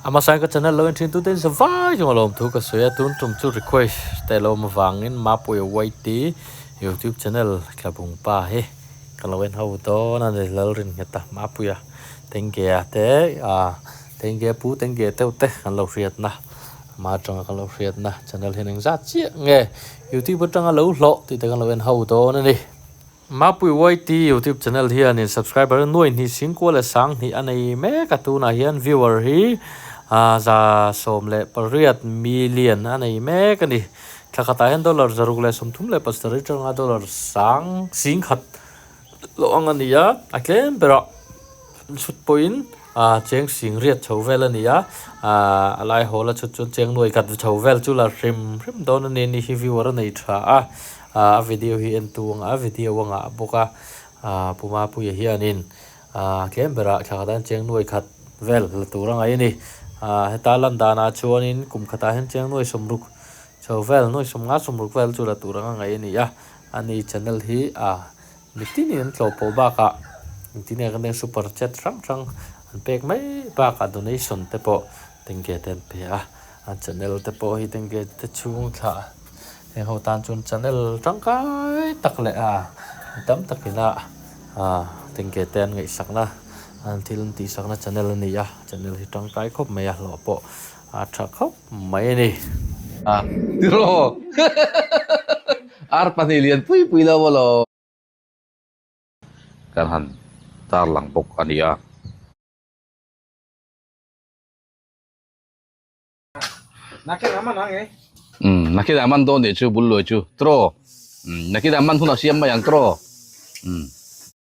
A hmasa in ka channel lo en thin tute in sa vai chung a lawm thu ka sawi a, tun tum chu request te lo awm avangin Mapuia YT youtube channel Tlabung pa hi ka lo en ho dawn a ni Lalrinnghet a Mapuia Tengge-a te ah Tengge pu Tengge deuh te kan lo hriatna ama atanga kan lo hriatna channel hian engzat chiah nge youtube atanga lo hlawh tih te kan lo en ho dawn a ni. Mapui YT YouTube channel hianin subscriber nuai hnih singkua leh sang hnih a nei mek a, tunah hian viewer hi 118 million a nei mek a ni. Thla khatah hian dollar 137 atanga dollar sang singkhat lo ang a ni a, a tlem berah chhut pawhin cheng sing riat chho vel a ni a, a lai hawl a chhut chuan cheng nuai khat chho vel chu la hrim hrim dawn a ni, ni hi viewer a nei tha a. Ah a video hi en tu anga a video a ngah bawk a ah Pu Mapuia hianin ah tlem berah thla khat an cheng nuai khat vel la tur a ngaih a ni ah heta lan danah chuanin kum khatah hian cheng nuai sawmruk chho vel nuai sawmnga sawmruk vel chu la tur anga ngaih a ni a ani channel hi ah mitinin an tlawh pawh bakah engtin nge kan super chat hrang hrang an pek mai bakah donation te pawh tengge te an pe a a channel te pawh hi tengge te chhung thlah. Heng ho tan chuan channel tangkai tak leh a mi tam takin a ah tengke te an ngaihsakna an thil an tihsakna channel a ni a channel hi tangkai khawp mai a hlawh pawh a tha khawp mai a ni. A tiraw ar pahnih lian pui pui lo alaw. Kan han tarlang bawk a ni a. Umm nakinah man dawn nih chu bul luai chu tiraw umm nakinah man hunah siam mai ang tiraw umm.